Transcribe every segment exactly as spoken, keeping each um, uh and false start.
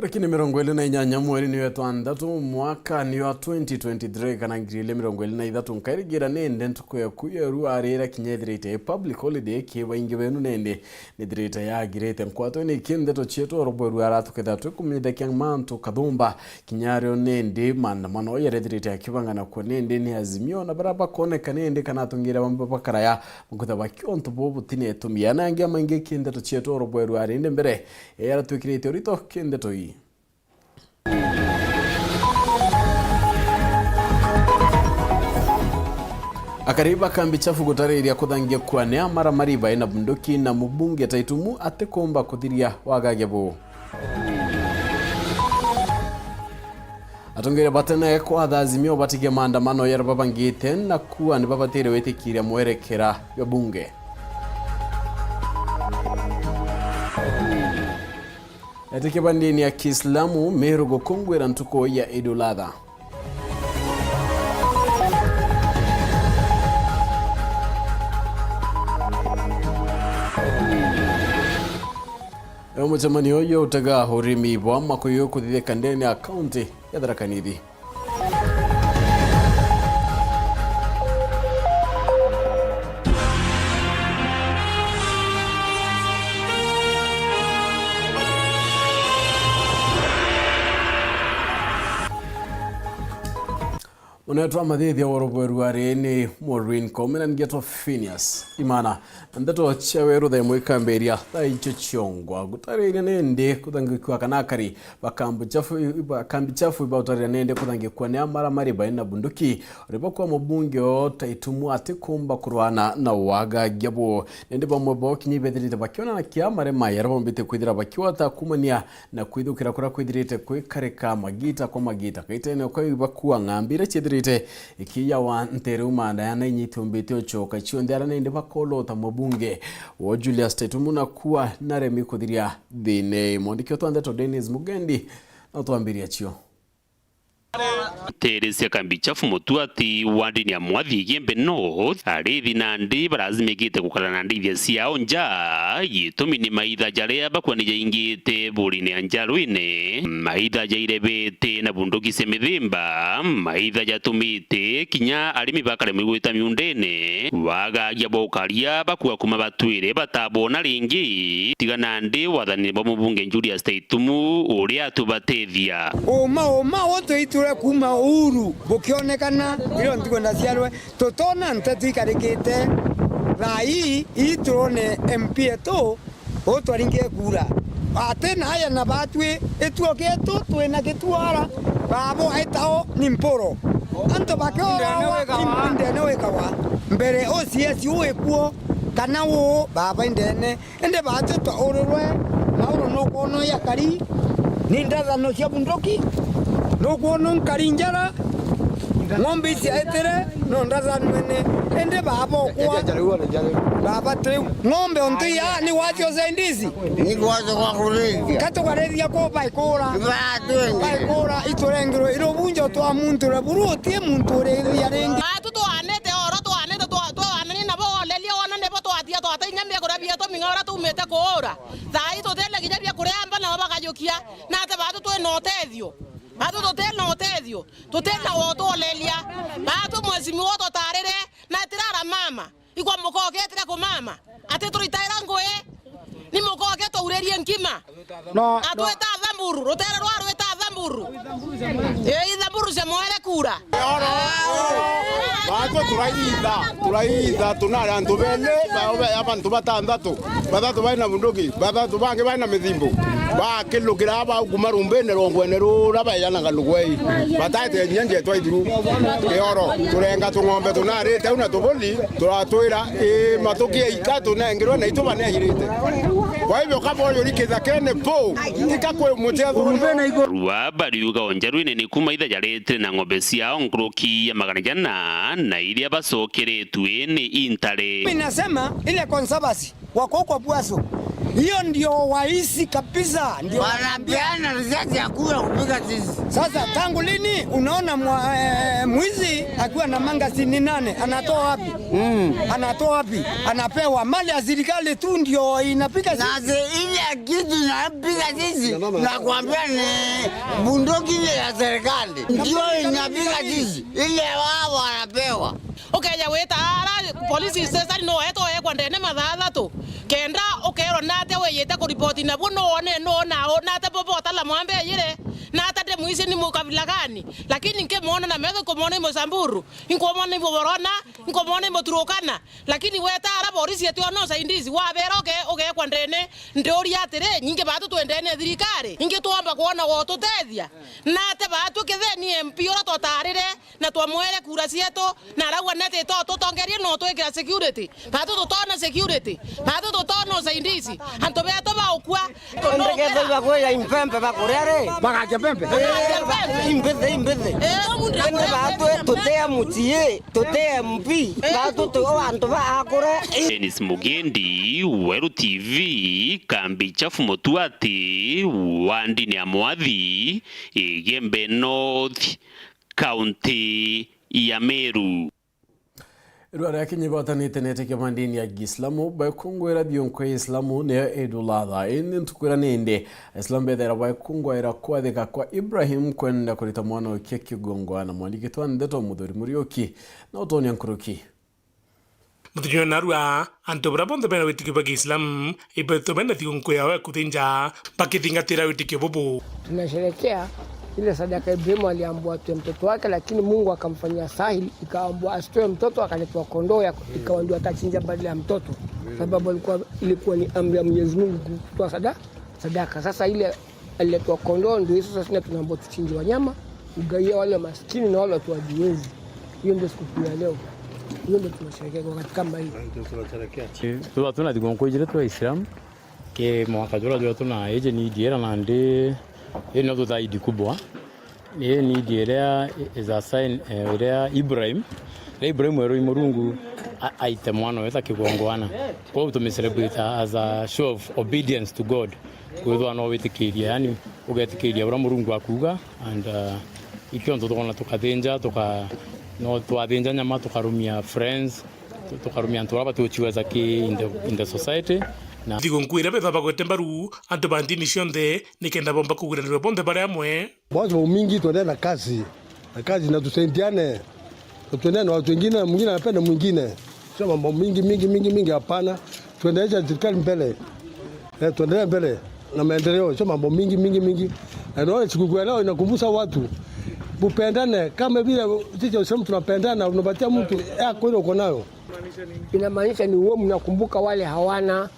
Tariki ni mirongo iri na inyanya mweri ni wa itantatu mwaka ni wa twenty twenty-three kana ngiri iri mirongo iri na ithatu, nkairigira ni ndi ntuku yaku ya ruarira kinya ithirite i public holiday ki baingi benu ni ndi nithirite yagirite. Nkwatwe ni ki ndeto cietu orobweru ara tukethira twikumenyithakia mantu kathumba kinya ario ni ndi maandamano yarethirite akibangana kuo ni ndi ni Azimio na bara bakoneka ni ndi kana atongeria bamwe bakaraya bakwitha bakio untu bubu butina itumi. Ana angi amaingi ki ndeto cietu orobweru ari ndi mbere yaratwikirite urito ki ndeto ii. Akari ba Kambi Chafu gutariria kuthangia kua ni amaramari baina bunduki na mubunge Taitumu atikumba kuthiria wagagia buu. Atongeria batene kwatha Azimio batigia maandamano yara babangite na kua ni babatire witikiria mwerekera jwa bunge. Etiki ba ndini ya Kiislamu Meru gukungwira ntuku ya Eid ul Adha. Mucemanio uyu utega urimi bwa makuyu kuthithika ndene ya kaunti ya Tharaka Nithi. Munetwa mathithia worobweru ari ni Maureen Kome na ngetwa Phineas Imana. Ndeto cia weru thaa imwe ikambiria thaa icio ciongwa. Gutariria nindi kuthangikua kana akari ba Kambi Chafu, ba Kambi Chafu ibautarira nindi kuthangikua ni amaramari baina bunduki. Uri bakwa mubunge o Taitumu atikumba kurwana na wagagia buu. Nindi bamwe bao kinya ibethirite bakionana kia marema yara bombite kwithira bakiwata kumania na kwithukira kuria kwithirite kwikarika magita kwa magita. Kaitene kwa ibakua ng'ambi iria ciithirite ikiyawa ntere umanda yana inya itiumbite ucoka cionthe ara nindi bakolota mubunge wo Julius Taitumu na kua naremi kuthiria thina ii. Mwandiki wetu wa ndeto Dennis Mugendi na utwambiria cio. Nteere cia Kambi Chafu Mutuati wa ndini ya Mwathi Igembe North, arithi nandi barazimikite gukara na ndithia ciao nja, gitumi ni maitha jaria bakua ni jaingite burine ya njarwine, maitha jairebete na bunduki cia mithimba, maitha jatumite kinya arimi bakaremwa igwita miundene, wagagia bwa ukaria bakua kuma batwire batabona ringi, tiga nandi wathanine bwa mubunge Julius Taitumu uria atubatethia. Uma, uma, untu itwire kuuma Uhuru bukionekana, irio ntuku ndaciarwe, tutona nteto ikarikite. Thaa ii, ii turone M P etu, u twaringie kura. Ati na aya na batwi, ituo kietu, twina gitwara, babo etao ni mpuro. Antu bakiorawa, indene wikawa. Mbere O C S u wikuo, kana uu, baba indene. Indi baatwi twaurirwe, Mauro nukwona uyu akari, ni ndathano cia bunduki, nukwona nkari njara, ng'ombe ici aitire, no ndathanwene, indi baba ukwa, baba twi ng'ombe untu ya ni wacio cendici. Ni gwacho gwa kurithia. Katukarithia ku baikura. Batwenge. Baikura iturengirwe irubunjo twa muntu reburu uti muntu urithia ringi. Baatu twanite oro twanite twa-, twanani nabo olelia wona nibo twatia twata inya miakura bietu ming'a uria tumite kuura. Thaa ii tutine kinya bia kuria amba nabo bakajukia. Nate baatu twina utethio? Baatu tutina utethio. Tutina wa utwoleria. Baatu mheshimiwa tutarire na itirara mama. Ikwa mukoke etire kumama. Ati turitaira ngui. Ni mukoke tuurerie nkima. No, no. Atwita Thamburu, rutere rwa rwita Thamburu. Ee, Thamburu cia mwere kura. Oro, batwe turaitha, turaitha, tunari antu bene, ba-, ba-, abantu batanthatu, bathatu baina bunduki, bathatu bangi baina mithimbu, bakilukira bau kuma rumbine rongwene rura bejanaga lugwei, batate nyenje twa ithuru. Oro, turenga tung'ombe tunarite au na tubuli, turatwira, ii, matuki ika tunengirwe na itu baneirite. Kwa hivyo kama uyu uri kithakene po, tika kwi muchethu. Rua bariuga o njarwine ni kuma itha jaretire na ng'ombe ciao nkuruki ya magana jana na iria bacokeretue ni intare. Mimi nasema ile conservancy Wako kwa bwaso. Hiyo ndio waizi kabisa, ndio wanapeana risasi ya kura kupiga sisi. Sasa tangu lini unaona mwa-, eh, mwizi akiwa na mangasini nane? Anatoa wapi? Mm. Anatoa wapi? Anapewa mali ya serikali tu ndio inapiga sisi. Na zi-, ile kitu inapiga sisi, nakwambia ni bunduki ile ya serikali. Ndio inapiga sisi, ile wao wanapewa. Ukeja gwita ara police station, no wetwo wekwa ndene mathaa athatu, kenda ukerwa nate wiyite kuripoti nabu, no wone, no wona, nate bobo otala mwambe yire, nate ndi mwici ni mukabila gani? Lakini nkimwona na metho, nkumwona i Musamburu, nkumwona i Muborona, nkumwona i Muturukana, lakini weta ara borisi eti ona usaidizi, wabera uge-, ugekwa ndene. Ndiuria atiri, nyingi batu twendene thirikari, nyingi twamba kwona gwa ututethia, nate batu ketheni M P ura twatarire, na twamwere kura cietu, na arauga neti to tutongerie no twikira security. Batu tutona security. Batu tutona usaidizi. Antu betu baukua. Ndege iba kweja impempe bakuria ri? Bagakia pempe. Imbithi, imbithi. Indi batu tutia M C A, tutia M P. Batu tu antu ba akure. Dennis Mugendi, Weru T V, kambi chafu Mutuati, wandini ya Mwathi, Igembe North, kaunti ya Meru. Irua ria Kenya ibatanite na itikia ma ndini ya Giislamu baikungwira thionkwe ya Islamu niyo Eidul Adha. Indi ntuku iria nindi, Aislamu bethaira baikungwaira kwathika kwa Ibrahim kwenda kurita mwana ukia kigongwana. Mwandiki twa ndeto Muthuri Muriuki na utonia nkuruki. Muthenya narua, antu baria bonthe bena witikio bwa Kiislamu, ibetwe bena thigukuu yao ya kuthinja, bakithingatira witikio bubu. Tunasherekea ile sadaka Ibrahimu aliambiwa atoe mtoto wake, lakini Mungu akamfanyia sahili, ikaambiwa asitoe mtoto, akaletwa kondoo ya, ikawa ndio atachinja badala ya mtoto, sababu alikuwa, ilikuwa ni amri ya Mwenyezi Mungu kutoa sada-, sadaka. Sasa ile aliletwa kondoo, ndio hizo sasa sisi tunaambiwa tuchinje wanyama, ugaia wale maskini na wale watu wajiwezi. Hiyo ndio sikukuu ya leo. Hiyo ndio tunasherehekea kwa wakati kama hii. Tuba tuna thigukuu ijiri twa Islam, ki mwaka jura jwa tuna iji ni idi iria nandi, ii no tuta idi kubwa. Ii ni idi iria is a sign, eh, iria Ibrahim, iria Ibrahim erwi Murungu a-, aite mwana weta kigongwana. Kwou tumi celebrate as a show of obedience to God. Kwithwa no witikirie, yani, ugetikiria uria Murungu akuuga, and, uh, ikio ntu tukona tukathinja, tuka-, no twathinja nyama, tukarumia friends, tu-, tukarumia antu baria batuchiweza ki in the, in the society. Na thigukuu iria betha bagwete mbaru antu ba ndini cionthe, nikenda bomba kuguranirwa bonthe bari amwe. Watu wa mingi tuendelee na kazi. Na kazi na tusaidiane. Na tuendelee na watu wengine, mwingine anapenda mwingine. Sio mambo mingi, mingi, mingi, mingi, hapana. Tuendeleshe serikali mbele. Eh, tuendelee mbele na maendeleo. Sio mambo mingi, mingi, mingi. Na naona sikukuu ya leo inakumbusha watu. Tupendane kama vile sisi Waislamu tunapendana, unapatia mtu yako ile uko nayo. Inamaanisha ni wewe mnakumbuka wale hawana.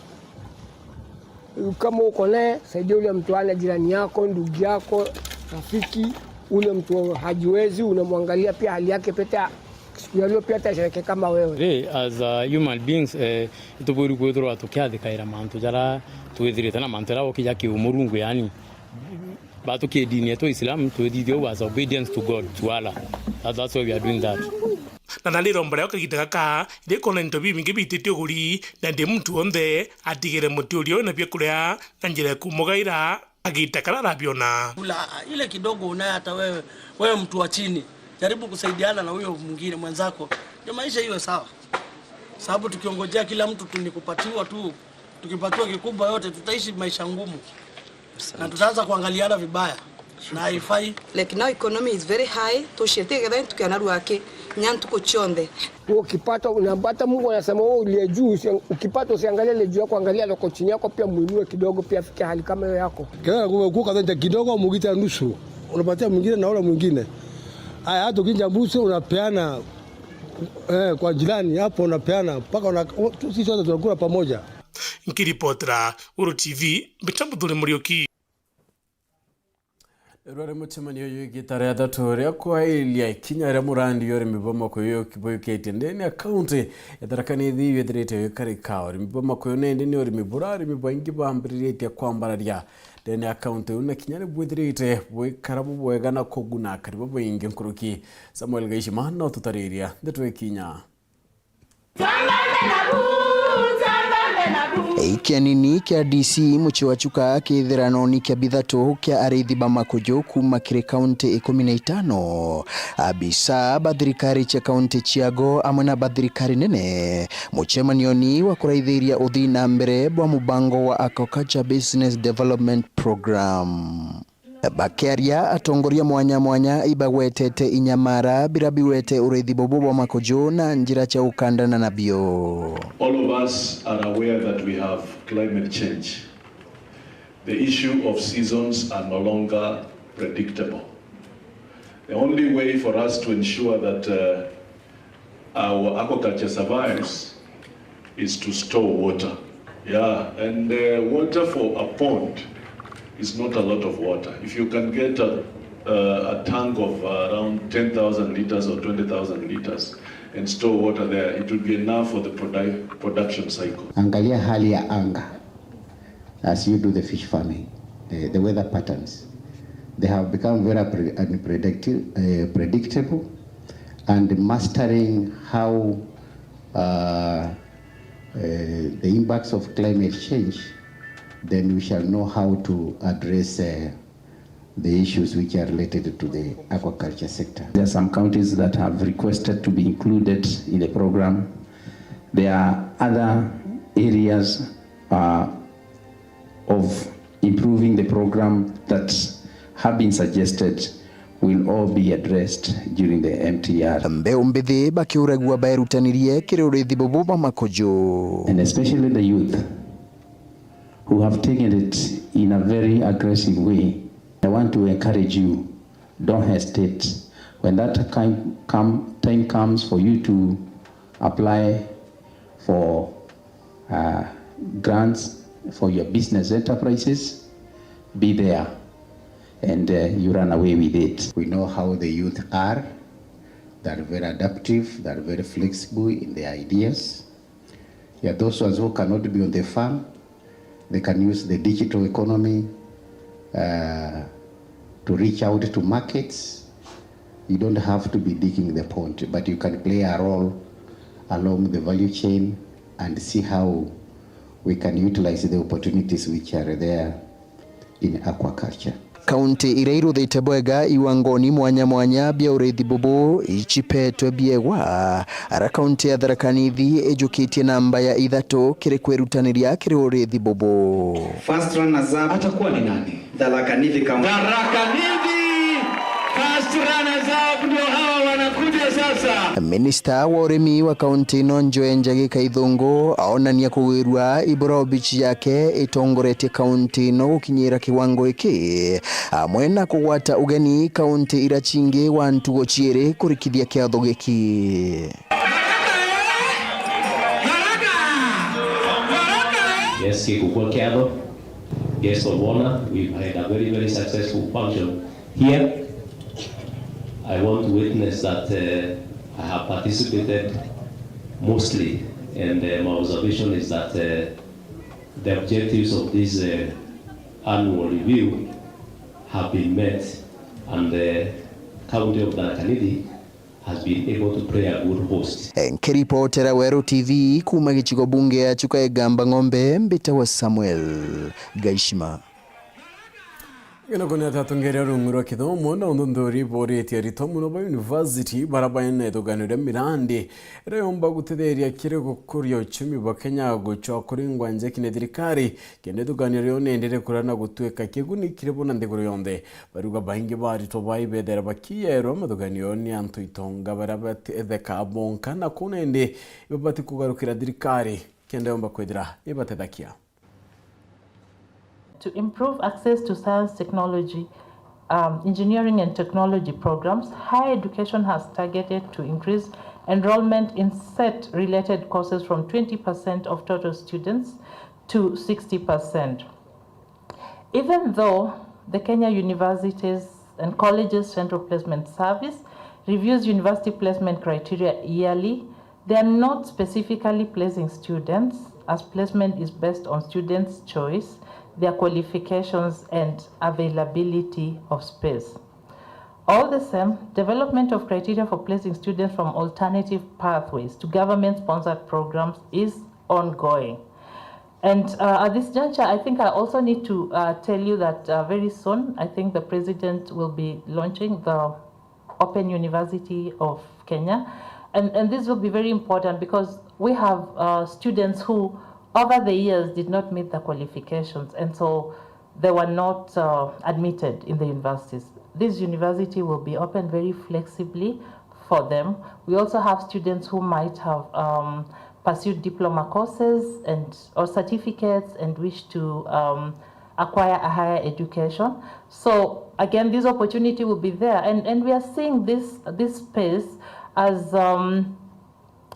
Kama uko naye, saidia ule mtu ana jirani yako, ndugu yako, rafiki, ule mtu hajiwezi, unamwangalia pia hali yake pia, siku ya leo pia atasherehekea kama wewe. Ri, as a human beings, eh, itubwiri kwithirwa tukiathikaira mantu jara twithirite na mantu jara ukija ki umurungu, yani. Batu ki dini yetu Islam, twithithie u as obedience to God, to Allah. That, that's why we are doing that. Na nandi iromba riao kagita gaka, rikona into bibingi biititio uguri, na ndi muntu wonthe atigire muti uria wina biakuria na njira ya kumugaira agita karia arabiona. Kula ile kidogo unayo, hata wewe, wewe mtu wa chini, jaribu kusaidiana na huyo mwingine mwenzako, ndio maisha iwe sawa, sababu tukiongojea kila mtu tu ni kupatiwa tu, tukipatiwa kikubwa yote, tutaishi maisha ngumu. Na tutaanza kuangaliana vibaya. Na haifai. Like now economy is very high, tushete getha ntuku ya narua aki, nya ntuku cionthe. Wewe ukipata unapata, Mungu anasema wewe uliye juu, usi-, ukipata usiangalie ile juu yako, angalia loko chini yako pia, muinue kidogo pia afike hali kama hiyo yako. Kila kuka thanja kidogo, mugita nusu, unapatia mwingine na ule mwingine. Haya, hata ukinja mbuzi unapeana, eh, kwa jirani hapo unapeana, mpaka una-, sisi wote tunakula pamoja. Nkiripotera Uru T V, mbita Muthuri Muriuki. Rwari mucemanio uyu igita ria thatu ria kwairia ikinya ria murandi ya urimi bwa makuyu buyukitie ndene ya kaunti ya Tharaka Nithi yethirite yukarika. Urimi bwa makuyu nindi ni urimi bura arimi baingi bambiriritie kwambararia ndene ya kaunti iu, na kinya ni bwithirite bwikara bubwega na kuguna akari babaingi nkuruki. Samuel Gaishima no tutariria ndeto ikinya. Kianini kia D C mucii wa Chuka kithirano ni kia bithatu kia ariithi ba makuju kuuma kiri kaunti ikumi na itano, abisa ba thirikari cia kaunti ciago amwe na ba thirikari nene mucemanioni wa kuraithiria uthii na mbere bwa mubango wa Aquaculture Business Development Program. Bakiaria, atongoria mwanya mwanya ibagwetete inyamara biria bigwete uriithi bubu bwa makuju na njira cia gukandana nabio. All of us are aware that we have climate change. The issue of seasons are no longer predictable. The only way for us to ensure that, uh, our aquaculture survives is to store water. Yeah, and, uh, water for a pond is not a lot of water. If you can get a, uh, a tank of around ten thousand liters or twenty thousand liters and store water there, it will be enough for the produ-, production cycle. Angalia hali ya anga as you do the fish farming, the, the weather patterns. They have become very pre-, unpredicti-, uh, predictable, and mastering how, uh, uh, the impacts of climate change, then we shall know how to address, uh, the issues which are related to the aquaculture sector. There are some counties that have requested to be included in the program. There are other areas, uh, of improving the program that have been suggested will all be addressed during the M T R. Mbeu mbithi bakiuragua baerutanirie kiri uriithi bubu bwa makuju. And especially the youth who have taken it in a very aggressive way. I want to encourage you, don't hesitate. When that time, come, time comes for you to apply for, uh, grants for your business enterprises, be there and, uh, you run away with it. We know how the youth are. They're very adaptive, they're very flexible in their ideas. Yeah, those ones who cannot be on the farm, they can use the digital economy, uh, to reach out to markets. You don't have to be digging the pond, but you can play a role along the value chain and see how we can utilize the opportunities which are there in aquaculture. Kaunti iria iruthite bwega iwangoni mwanya mwanya bia uriithi bubu icipetwe biegwa, ara kaunti ya Tharaka Nithi ijukitie namba ya ithatu kiri kwirutaniria kiri uriithi bubu. First runners up atakuwa ni nani? Tharaka Nithi County. Tharaka Nithi, first runners up ndio hawa wanakuja sasa. Minista wa urimi wa kaunti ino Njue Njagi Kaithungu aonania kugwirua ibura obici yake itongoretie kaunti ino gukinyira kiwango giki, amwe na kugwata ugeni kaunti iria cingi wa ntugo ciiri kurikithia kiatho giki. Yes, gikukua kiatho. Guest of honor, we've had a very, very successful function here. I want to witness that, uh, I have participated mostly, and, uh, my observation is that, uh, the objectives of this, uh, annual review have been met, and the county of Tharaka Nithi has been able to play a good host. Nkiripotera Weru T V kuuma gicigo bunge ya Chuka Igamba Ng'ombe, mbitawa Samuel Gaishima. Gino kuni ati atongeria rungu rwa kithomo na unthunthuri boritie aritwa mono ba university bara baina ithuganio ria mirandi iria yomba gutetheria kiri gukuria uchumi bwa Kenya gucwa kuringwa njeki ni thirikari, kenda ithuganio riu nindi rikura na gutuika kiguni kiri bo na nthiguru yonthe. Bariuga baingi ba aritwa bai bethera bakiyairwa mathuganio ni antu itonga baria batethekaa bonka, na kuu nindi ibabati kugarukira thirikari kenda yomba kwithira ibatethakia. To improve access to science, technology, um, engineering and technology programs, higher education has targeted to increase enrollment in set related courses from twenty percent of total students to sixty percent. Even though the Kenya Universities and Colleges Central Placement Service reviews university placement criteria yearly, they are not specifically placing students, as placement is based on students' choice, their qualifications, and availability of space. All the same, development of criteria for placing students from alternative pathways to government-sponsored programs is ongoing. And uh, at this juncture, I think I also need to uh, tell you that uh, very soon, I think the president will be launching the Open University of Kenya. And, and this will be very important because we have uh, students who, over the years, did not meet the qualifications. And so they were not uh, admitted in the universities. This university will be open very flexibly for them. We also have students who might have um, pursued diploma courses and or certificates and wish to um, acquire a higher education. So again, this opportunity will be there, and, and we are seeing this this space as um,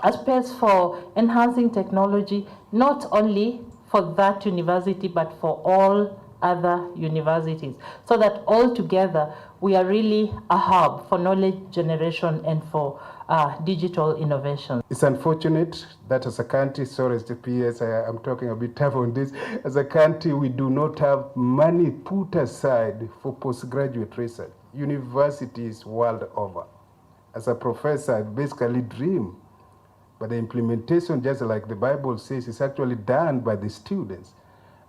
a space for enhancing technology, not only for that university, but for all other universities, so that all together we are really a hub for knowledge generation and for uh, digital innovation. It's unfortunate that as a country, sorry, it's the P S, I, I'm talking a bit tough on this. As a country, we do not have money put aside for postgraduate research. Universities world over. As a professor, I basically dream, but the implementation, just like the Bible says, is actually done by the students.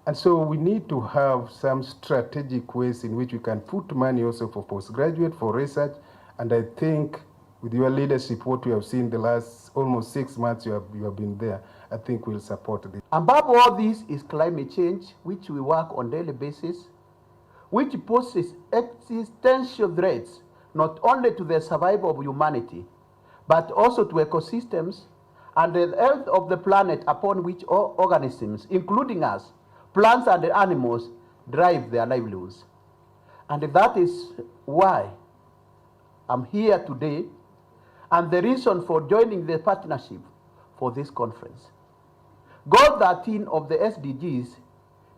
And so we need to have some strategic ways in which we can put money also for postgraduate, for research. And I think with your leadership, what we have seen the last almost six months you have, you have been there, I think we'll support this. Above all this is climate change, which we work on daily basis, which poses existential threats not only to the survival of humanity, but also to ecosystems and the health of the planet upon which all organisms, including us, plants and animals, derive their livelihoods. And that is why I'm here today and the reason for joining the partnership for this conference. Goal thirteen of the S D Gs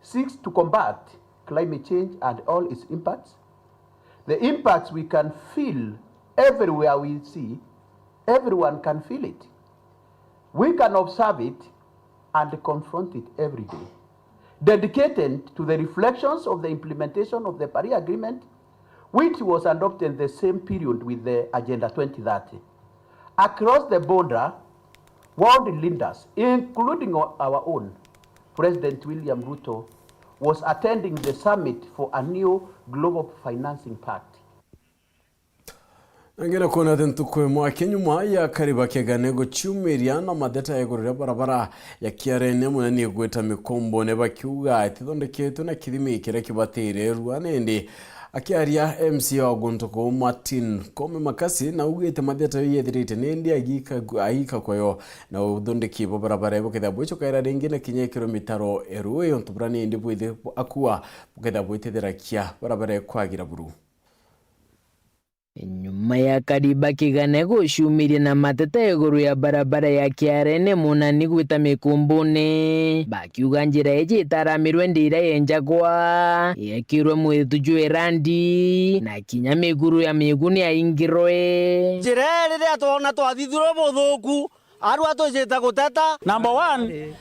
seeks to combat climate change and all its impacts. The impacts we can feel everywhere we see, everyone can feel it. We can observe it and confront it every day. Dedicated to the reflections of the implementation of the Paris Agreement, which was adopted in the same period with the Agenda twenty thirty. Across the border, world leaders, including our own President William Ruto, was attending the summit for a new global financing pact. Nangina kwona ati ntuku imwe aki nyuma ya Kariba Kigane guciumiria na matheta iguru ria barabara ya Kiarene munani igwita Mikombone, bakiuga itithondeketwe na kithimi kiria kibatire. Ruana indi akiaria M C A wa guntu kuu Martin Kome Makasi naugite matheta iyo yethirite ni indi agika, agika kwayo na uthondeki bwa barabara iyo bukethira bwicokaira ringi na kinya ikirwo mitaro erui untu buria ni indi bwithi akua bukethira bwitithirakia barabara ikwagira buru. Nyuma ya Kariba Kigane guciumiria na mateta iguru ya barabara ya Kiarene munani gwita Mikumbune, bakiuga njira iji itaramirwe ndira yenjagwa, yekirwe mwitu jwa irandi, na kinya miguru ya miguni yaingirwe. Njira ii riria twona twathithirwe buthuku, arua twijite guteta. Number one,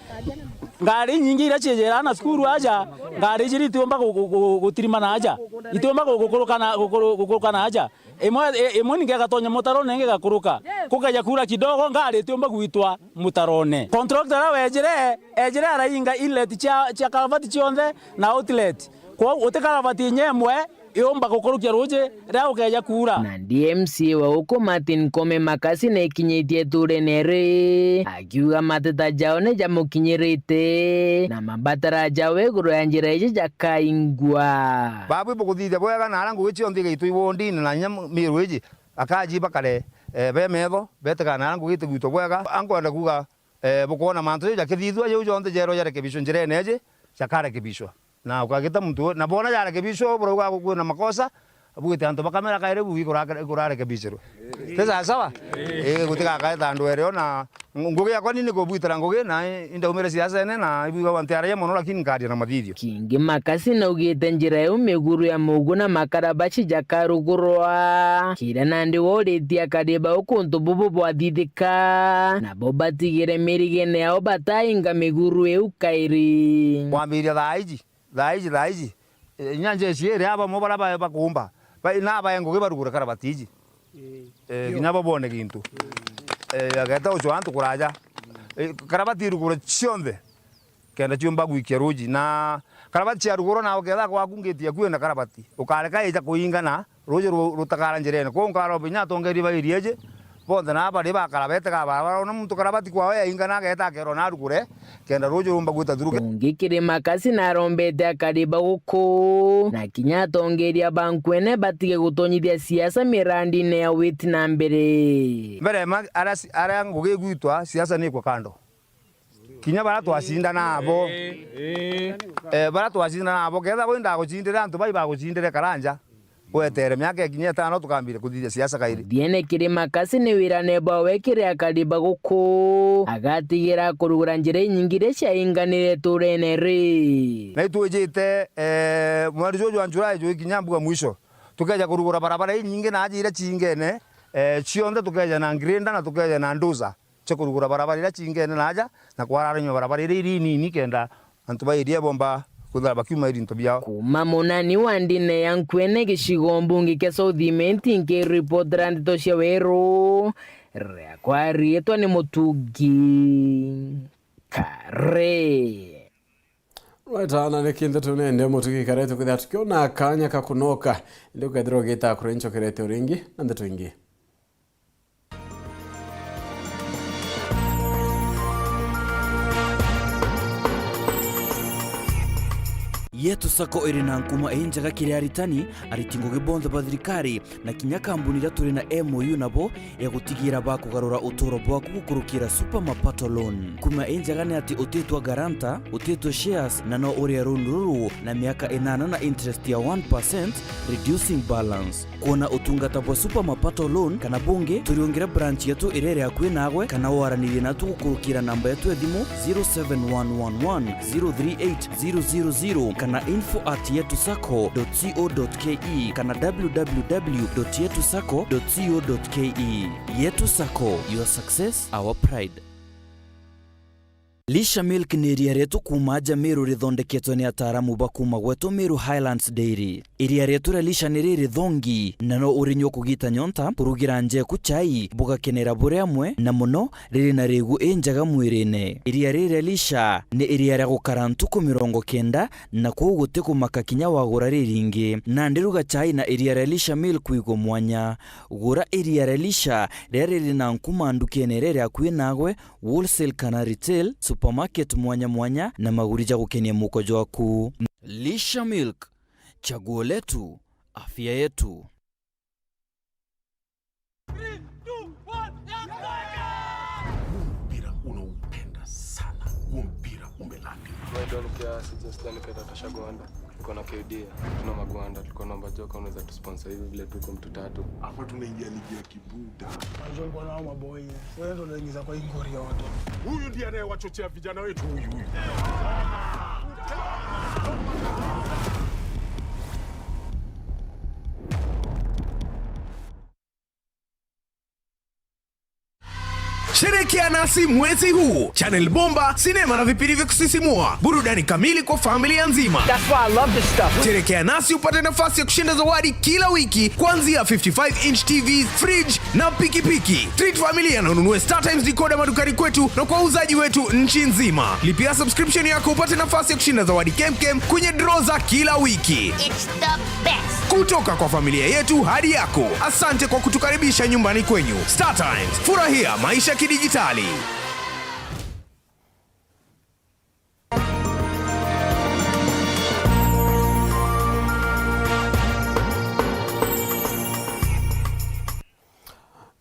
ngari inyingi iria ciijiraga na cukuru aja, ngari iji itiumba gu-, gu-, gu-, gutirimana aja, itiumba gu-, gukuruka na, gukuru-, gukuruka na aja. Imwe, i-, imwe ninga igatonya mutarone, ingi igakuruka. Kukeja kuura kidogo, ngari itiumba gwitwa mutarone. Contractor aria wejire, ejire arainga inlet cia, cia karavati cionthe na outlet. Kwou uti karavati inya imwe iumba gukurukia ruuji riria gukeja kuura. Nandi M C A wa guku Martin Kome Makasi nekinyitie iturene ri, akiuga mateta jao ni jamukinyirite, na mabatara jao iguru ya njira iji jakaingwa. Babu ibukuthithia bwega na aria ngugi cionthe igaitwa iwondine na inya miru iji, akaji bakare, eh, be metho, betikana na aria ngugi itigwitwa bwega. Ankwenda kuuga, eh, bukwona mantu jau jakithithua, jau jonthe jerwa jarekebishwe njirene iji, jakarekebishwa. Na ukagita muntu, na bona jarekebishwa, burauga kwina makosa, bwite antu bakamera kairi bu ikura-, ikurarekebishirwe. Ti sawa sawa? Ii, gutigakae ta andu eri ona, ng-, ngugi yakwa ni, ni kubwitira ngugi, na i-, indaumire siasene, na ibwigagwa ntiaragia mono, lakini nkaria na mathithio. Kingi Makasi naugite njira iu miguru ya mugu na makarabaci jakarugurwa, kiria nandi woritie akari bau kuntu bubu bwathithika, nabo batigire mirigene yao batainga miguru iu kairi. Kwambiria thaa iji, thaa iji, thaa iji, eh, inya njeshi iri aba mo bara ba-, bakumba. Ba-, na abae ngugi barugure karabati iji. Eh, kinya bo bone gintu. Eh, ageta ucwa antu kuraja. Eh, karabati irugure cionthe. Kenda ciumba gwikia ruuji, na karabati cia ruguru, na ukethira gwaku ngiti yaku ina karabati, ukareka ija kuingana, ruuji ru-, rutakara njirene. Kwou nkaromba inya atongeria ba area iji bonthe na bari bakara betega barabara, ona muntu karabati kwawe yaingana ageeta akerwa na arugure, kenda ruuji rumba gwita through. Ungi Kirima Kasi narombete akari ba guku, na kinya atongeria ba nkwene batige gutonyithia siasa mirandine ya witi na mbere. Mbere ma-, aria si-, aria ngugi igwitwa, siasa ni ikwa kando. Kinya baria twacindana nabo, eh, baria twacindana nabo, kethira kwindaga gucindire antu bai bagucindire Karanja, wetere miaka ikinya itano tukambire kuthithia siasa kairi. Thiene Kirima Kasi ni wirane bwawe kiri akari ba guku, agatigira kurugura njira inyingi iria ciainganire iturene ri. Na itwijite, eh, mweri juju jwa July juikinya mbuga mwisho, tukeja kurugura barabara inyingi na aja iria ciingene, eh, cionthe tukeja na grader na tukeja na dozer. Cia kurugura barabara iria ciingene na aja, na kwararanyua barabara iria iri inini, kenda antu ba area bomba kwithira bakiuma irinto biao. Kuuma munani wa ndine ya nkwene gicigo mbunge kia South Imenti, nkiripotera ndeto cia weru, riakwa riitwa ni Mutungi Kare. Rwetana ni kintu tunende Mutungi Kare, tukwithira tukiona kanya ka kunoka, indi ukethira ugita kuri nchokerete uringi na ndeto ingi. Yetu Sacco iri na nkuma injega kiri aritani, ariti ngugi bonthe ba thirikari, na kinya kambuni iria turi na M O U nabo ya gutigira bakugarura uturo bwaku gukurukira Super Mapato Loan. Nkuma injega ni ati utitwa guarantor, utitwa shares, na no urie loan ruru na miaka inana na interest ya one percent, reducing balance. Kwona utungata bwa Super Mapato Loan kana bungi, turiungire branch yetu iria iri akui naagwe, kana waranirie natu gukurukira namba yetu ya thimu zero seven one one one zero three eight zero zero zero kana info at yetu sacco dot co dot ke kana w w w dot yetu sacco dot co dot ke. Yetu Sacco, your success, our pride. Lisha Milk ni iria rietu kuuma aja Meru rithondeketwe ni ataaramu ba kuuma gwetu Meru Highlands Dairy. Iria rietu ria Lisha ni riri thongi, na no urinyua kugita nyonta, kurugira nja eku chai, bugakenera buri amwe, na mono riri na rigu injega mwirine. Iria riri ria Lisha ni iria ria gukara ntuku mirongo kenda, na kwou guti kumaka kinya wagura riringi. Nandi ruga chai na iria ria Lisha Milk wigwe mwanya. Gura iria ria Lisha riria riri na nkuma ndukene iria iri akui naagwe, wholesale kana retail, supermarket mwanya mwanya, na maguri ja gukenia muko jwaku. Lisha Milk, chaguo letu, afya yetu. Mpira unaupenda sana. Huo mpira umelala. My idol kia C J Stan Keta Tashagwanda. Tuko na K D, tuna Magwanda, tulikuwa naomba Joka unaweza tusponsor hivi vile tuko mtu tatu. Hapa tunaingia ligi ya kibuda. Unajua ulikuwa na hao maboy. Wewe ndio unaingiza kwa hii ngori yote. Huyu ndiye anayewachochea vijana wetu huyu, huyu. Sherekea nasi mwezi huu. Channel bomba, sinema na vipindi vya kusisimua, burudani kamili kwa familia nzima. That's why I love this stuff. Sherekea nasi upate nafasi ya kushinda zawadi kila wiki, kuanzia fifty-five inch T V, fridge na pikipiki. Treat familia na ununue StarTimes decoder madukani kwetu na kwa wauzaji wetu nchi nzima. Lipia subscription yako upate nafasi ya kushinda zawadi kemkem kwenye draw za kila wiki. It's the best. Kutoka kwa familia yetu hadi yako, asante kwa kutukaribisha nyumbani kwenyu. StarTimes, furahia maisha kidijitali.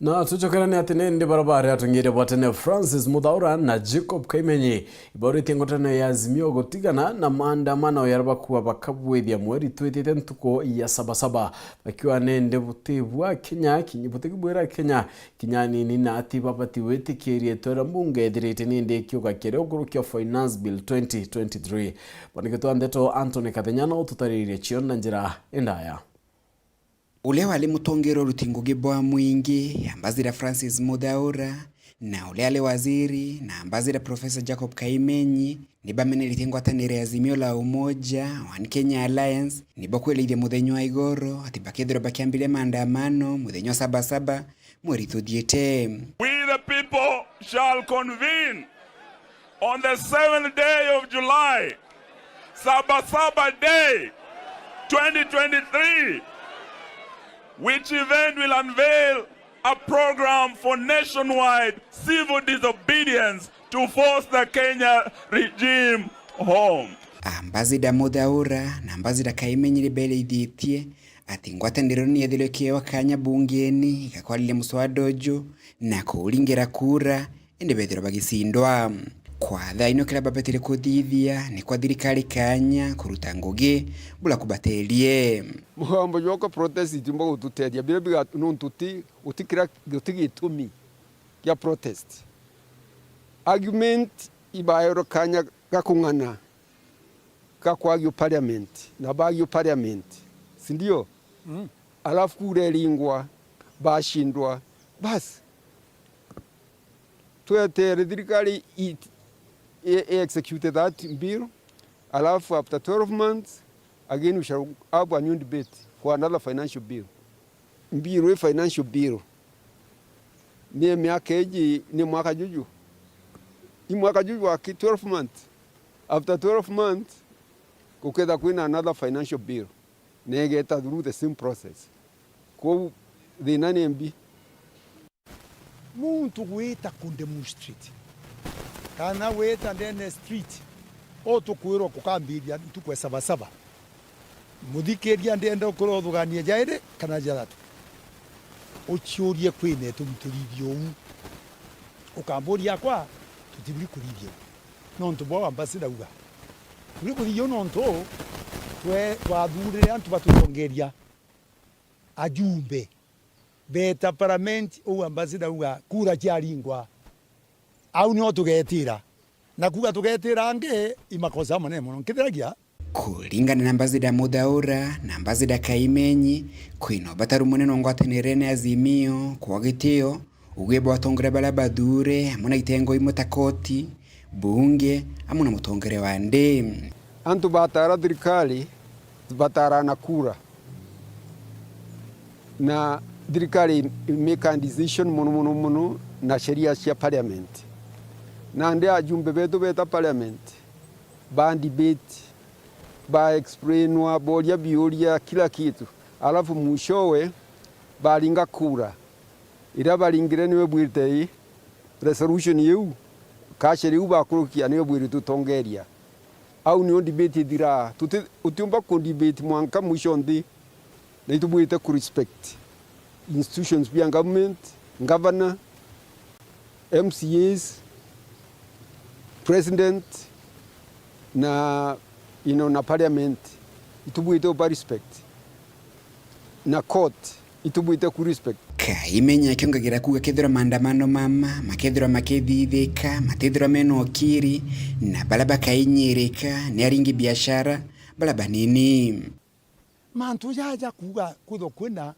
Na tucokerane ati nindi baria bari atongeria ba tene Francis Muthaura na Jacob Kaimenyi ibauritie ngwataniro ya Azimio gutigana na maandamano yaria bakuuga bakabwithia mweri twitite ntuku ya Sabasaba, bakiuga nindi buti bwa Kenya, kinya buti bwira Kenya kinya nini, na ati babati gwitikiria itwera mbunge ithirite nindi ikiuga kiria ugurukia Finance Bill twenty twenty-three. Mwandiki wa ndeto Anthony Kathenya no tutariririe cio na njira indaya. Uria wari mutongeria uruti ngugi bwa mwingi, Ambassador Francis Muthaura, na uria ari waziri, na Ambassador Professor Jacob Kaimenyi, ni bameneretie ngwataniro ya Azimio la Umoja, One Kenya Alliance, ni bakwirithia muthenya wa igoro ati bakethirwa bakiambiria maandamano muthenya wa Sabasaba, mweri tuthiite. We the people shall convene On the seventh day of July, Saba Saba Day twenty twenty-three, which event will unveil a program for nationwide civil disobedience to force the Kenya regime home. Ambassador Muthaura na Ambassador Kaimenyi ni bereithitie ati ngwataniro ni yethirwe ikiewa kanya bungeni igakwariria muswada uju na kuuringira kura, indi bethirwa bagicindwa. Kwa thaino kiria babetire kuthithia ni kwa thirikari kanya kuruta ngugi bula kubaterie. Mugambo jwakwa protest itiumba gututethia, biria biga-, nontu ti, guti kiria, guti gitumi kia protest. Argument ibaerwe kanya ga kung'ana, ga kwagio parliament, na bagio parliament, si ndio? Mm. Alafu kura iringwa, bashindwa, basi. Twetere thirikari i, i, i execute that bill, alafu after twelve months, again we shall have a new debate for another financial bill. Bill i financial bill. Ni miaka iji, ni mwaka juju. I mwaka juju wa ki twelve months. After twelve months, guketha kwina another financial bill. Na igeta through the same process. Kwou thina ni mbi. Muntu gwita ku demonstrate, kana gwita ndene street, o tukwirwa kukambiria ntuku ya Saba Saba. Muthikiria, ndienda ukorwo uthugania jairi kana jathatu. Uciurie kwina itumi turithia uu. Ukamburia akwa, tutiburi kurithia uu. Nontu bwa ambassador auga. Turi kurithia uu nontu twe, twathurire antu batutongeria. Ajumbe beeta parliament, uu ambassador auga kura ciaringwa, au nio tugetira, na kuuga tugetira angi i makosa manene mono nkithiragia. Kuringana na Ambassador Muthaura na Ambassador Kaimenyi, kwina ubataru munene wa ngwatanirene ya Azimio kwa gitio, uge bwa atongoria baria bathure, amwe na itengo imwe ta koti, bunge, amwe na mutongoria wa nthi. Antu batara thirikari, batara na kura. Na thirikari imake decision mono, mono, mono na sheria cia parliament. Nandi ajumbe betu beta parliament, ba debate, ba explainwa, boria biuria, kila kitu. Alafu mwishowe, baringa kura. Iria baringire niwe bwirite ii, resolution iu, kasheri iu bakurukia niyo bwiri tutongeria. Au nio debate ithiraa. Tuti-, utiumba ku debate mwanka mwisho nthi. Na itubwirite ku respect institutions bia government, governor, M C As, president, na, you know, na parliament. Itubwirite uba respect. Na court. Itubwite ku respect. Kaimenya akiongagera kuuga kethirwa maandamano mama makethirwa makithithika, matithirwa mena ukiri, na baria bakainyirika ni aringi biashara baria banini. Mantu jaja kuuga kwithwa kwina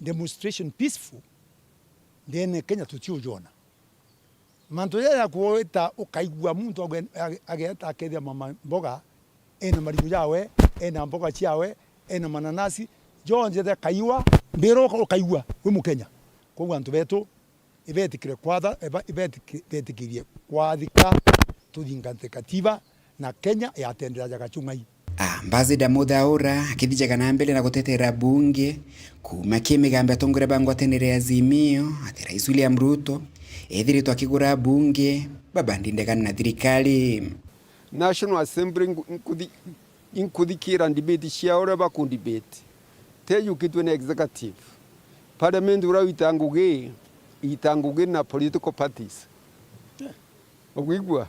demonstration peaceful ndene Kenya tutiujona. Mantu jaja gwita ukaigua muntu agwe-, age-, ageeta akethia mama mboga ena marigu jawe, ena mboga ciawe, ena mananasi, jonthe jakaiwa, mbira uka-, ukaigua wi Mukenya. Koguo antu betu ibetikire kwatha, iba-, ibetiki-, betikirie kwathika tuthingate katiba, na Kenya yatendera jagachung'ai. Ambassador Muthaura akithijaga na mbere na gutetera bunge kuuma ki migambo ya atongoria ba ngwataniro ya Azimio ati Rais William Ruto ethiritwe akigura bunge babandi ndegano na thirikari. National Assembly nku-, nkuthi-, inkuthikira debate cia uria baku debate. Teyukitwe ni executive. Parliament uria wita ngugi, ita ngugi na political parties. Ukwigua?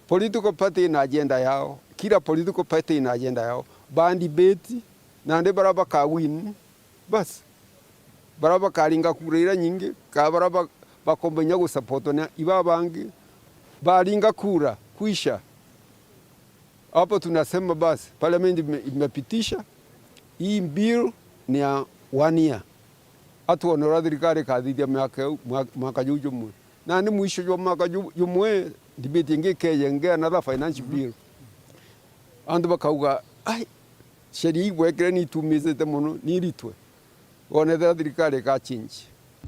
Political party ina agenda yao. Kila political party ina agenda yao. Ba debate, nandi baria baka win, bas. Baria bakaringa kura iria nyingi, ka baria ba-, bakomba inya gusupportwa ni iba bangi, baringa kura, kwisha. Hapo tunasema basi, parliament ime-, imepitisha hii bill ni ya one year. Atuone uria thirikari ikathithia miaka iu, mwa-, mwaka juu jumwe. Nandi mwisho jwa mwaka ju-, jumwe, debate ingi ikeja, ingi another financial bill. Antu bakauga, "Ai, sheria igwekire ni itumicite mono, ni iritwe." Wonethera thirikari ika change.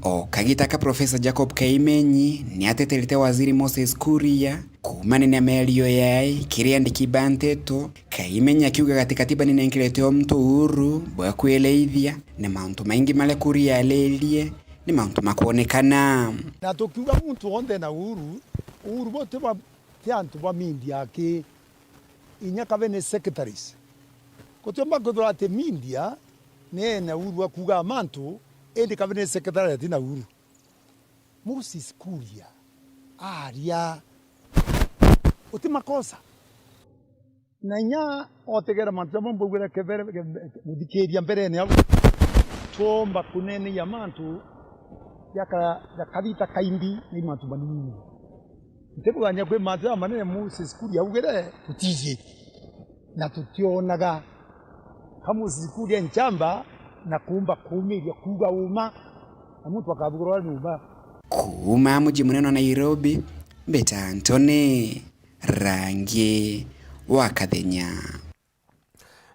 O kagita ka Profesa Jacob Kaimenyi ni ateterete Waziri Moses Kuria kuumania na miario yae kiri andiki ba nteto, Kaimenyi akiuga gati katiba ni nenkerete o muntu uhuru bwa kwireithia, ni mauntu maingi maria Kuria aririe ni mauntu makwonekana. Na tukiuga muntu wonthe na uhuru, uhuru bo ti ba, ti antu ba media aki, inya cabinet secretaries. Gutiumba kwithirwa ati media ni ena uhuru wa kuuga mantu, indi cabinet secretary atina uhuru. Moses Kuria aria uti makosa. Na inya otegera mantu jamwe mbugire kebere, ke-, ke-, muthikiria mberene au. Twomba kuneneia mantu jaka-, jakabita kaimbi ni mantu manini. Ntibugania kwi mantu jamanene Moses Kuria augire tutiji. Na tutionaga ka Moses Kuria nchamba na kuumba kuumiria kuuga uma, na muntu akabugirwa ni uma. Kuuma muji munene wa Nairobi, mbita Anthony Rangi wa Kathenya.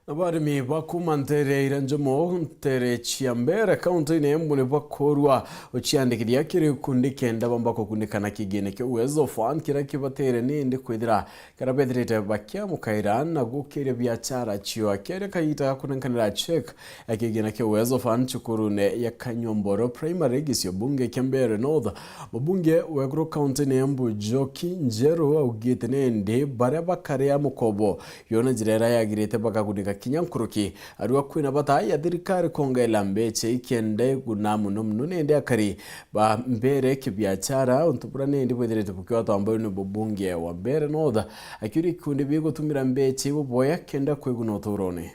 Nabo arimi ba kuuma nteere ya Iranjomo, nteere cia Mbeere, kaunti-ini ya Embu, ni bakoorua uciandikithia kiri gikundi kenda bamba kukunikana kigine kia Uwezo Fund kiria kibatere nindi kwithira kana bethirite bakiamukaira na gukiria biachara cio. Akiaria kagiita ga kunenkanira check ya kigina kia Uwezo Fund cukurune ya Kanyumboro Primary, gicio bunge kia Mbeere North, mubunge wa iguru kaunti-ini ya Embu Njoki Njeru augite nindi baria bakaria mukobo yo na njira iria yagirite bakagunika kinya nkuruki. Arua kwina bata ya thirikari kwongela mbecha ikenda iguna muno muno nindi akari ba Mbeere kibiachara, untu buria nindi bwithirite bukiwatwa mbau ni mubunge wa Mbeere North, akiuria ikundi bigutumira mbecha iu buboya kenda kwiguna uturone.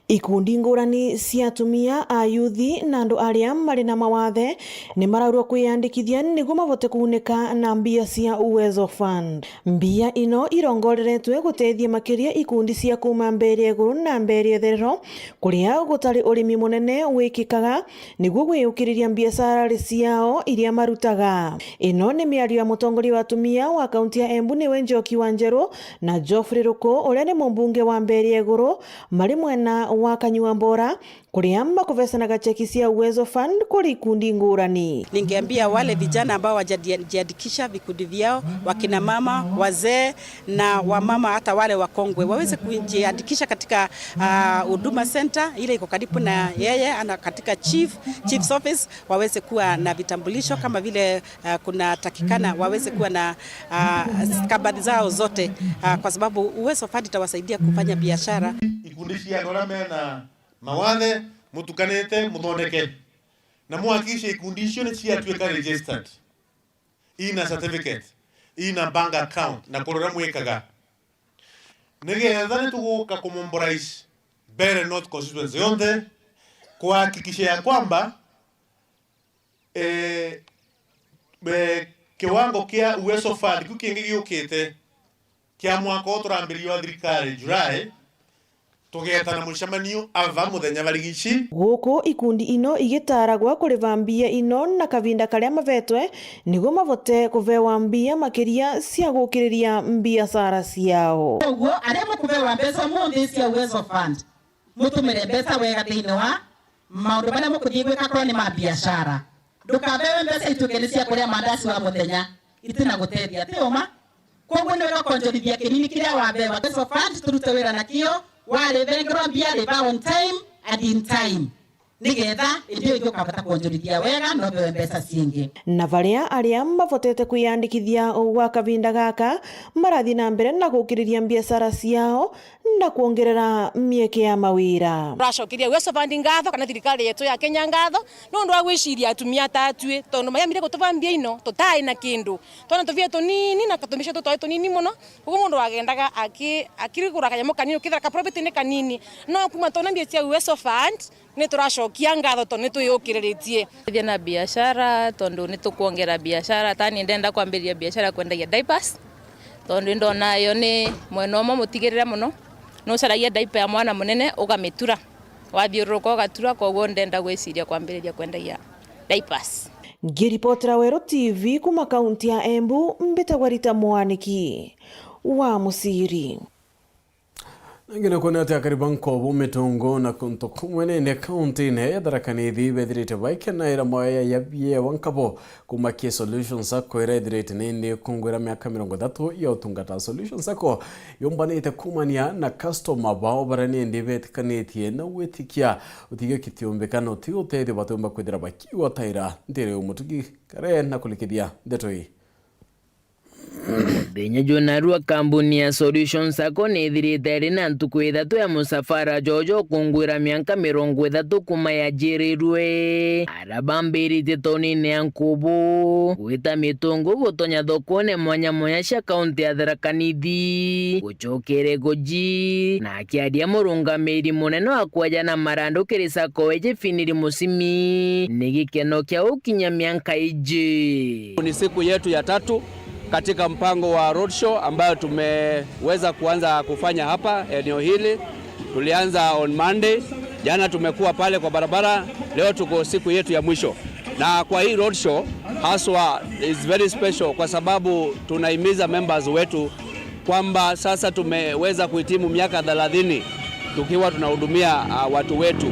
Ikundi ngurani cia atumia, ayuthi na andu aria mari na mawathe ni maraurwa kwiyandikithia niguo mabote kuunika na mbia cia Uwezo Fund. Mbia ino irongoreretwe gutethia makiria ikundi cia kuuma Mbeere ya iguru na Mbeere ya itherero, kuria gutari urimi munene wikikaga, niguo gwiyukiriria mbiacara ciao iria marutaga. Ino ni miario ya mutongoria wa atumia wa kaunti ya Embu, niwe Njoki wa Njeru, na Geoffrey Ruku, uria ni mumbunge wa Mbeere ya iguru, mari mwena wa Kanyuambora, kuria makubecanaga cheki cia Uwezo Fund kuri ikundi ngurani. Ningeambia wale vijana ambao wajajiandikisha vikundi vyao, wakina mama, wazee na wamama, hata wale wakongwe, waweze kujiandikisha katika, ah, Huduma Center ile iko karibu na yeye, ana katika chief, chief's office, waweze kuwa na vitambulisho kama vile, ah, kuna takikana waweze kuwa na, ah, stakabadhi zao zote, ah, kwa sababu Uwezo Fund itawasaidia kufanya biashara. Ikundi cia andu aria mena mawathe, mutukanite, muthondeke. Na muhakikishe ikundi icio ni ciatuika registered, ina certificate, ina bank account, na kurora mwikaga. Nigetha nituguka kumobilize Mbeere North constituency yonthe, kuhakikisha ya kwamba, eh, eh, kiwango kia Uwezo Fund kiu kingi giukite kia mwaka uu turambiriria wa thirikari July, tugeetana mucemanio ava muthenya barigici. Guku ikundi ino igitaragwa kuriba mbia ino na kavinda karia mabetwe, niguo mabote kubewa mbia makiria cia gukiriria mbiacara ciao. Koguo, aria mukubewa mbeca umunthi cia Uwezo Fund, mutumire mbeca wega thiini wa maundu maria mukuthii gwika, korwo ni ma biashara. Ndukabewe mbeca ituike ni cia kuria mandaci wa muthenya, itina gutethia ti uma. Koguo ni wega kwonjorithia kinini kiria wabewa. Uwezo Fund turute wira nakio, waribengirwa mbia, riba on time and in time. Nigetha indi ingi ukabota kwonjorithia wega, na ubewe mbeca ciingi. Na baria aria mabotete kwiyandikithia gwa kavinda gaka, marathi na mbere na gukiriria mbiacara ciao na kwongerera mieke ya mawira. Turacokeria Uwezo Fund ngatho, kana thirikari yetu ya Kenya ngatho, nondu wa gwiciria atumia ta atui, tondu mayamire kutuba mbia ino tutai na kindu. Twana tuvia tunini na katumbi tu twari tunini mono, koguo mundu agendaga aki-, akirigura kanyamu kanini, ukithira ka profit ni kanini. No kuma twona mbia cia Uwezo Fund, ni turacokia ngatho tondu ni twiyukiriritie. Thia na biashara, tondu ni tukwongera biashara. Tani ndenda kwambiriria biashara ya kwendagia diapers, tondu ndona yo ni mwena umwe mutigirire mono. Nucaragia diaper ya mwana munene, ugamitura. Wathiururuka ugatura, koguo ndenda gwiciria kwambiriria kwendagia diapers. Ngiripotera Weru T V kuma kaunti ya Embu, mbitagwa Rita Mwaniki wa Muciri. Nangi ni kwona ati akari ba Nkobo, Mitungu na kuntu kumwe nene kaunti-ini ya Tharaka Nithi bethirite baikenaira mawaya ya biewa nkabo kuuma ki Solution Sacco iria ithirite nindi ikungwira miaka mirongo ithatu ya utungata. Solution Sacco yumbanite kuumania na customer bao baria nindi betikanitie na gwitikia utigo kitiumbika na utigo utethio batiumba kwithira bakiigwa taira ntiri umutugi kare na kurikithia ndeto ii. Muthenya jwa narua, kambuni ya Solution Sacco niithirite iri na ntuku ithatu ya musafara jojo kungwira mianka mirongo ithatu kuuma yajirirwe. Aria bambiritie taunine ya Nkubu, gwita Mitungu gutonya thokone mwanya mwanya cia kaunti ya Tharaka Nithi, gucokere Goji, na akiaria murungamiri munene wa kwaja na marandu kiri sacco iji Finiri Musimi, ni gikeno kia ukinya mianka iji. Ni siku yetu ya tatu katika mpango wa roadshow ambayo tumeweza kuanza kufanya hapa eneo hili. Tulianza on Monday, jana tumekuwa pale kwa barabara, leo tuko siku yetu ya mwisho. Na kwa hii roadshow haswa is very special kwa sababu tunahimiza members wetu kwamba sasa tumeweza kuhitimu miaka thelathini tukiwa tunahudumia, ah, watu wetu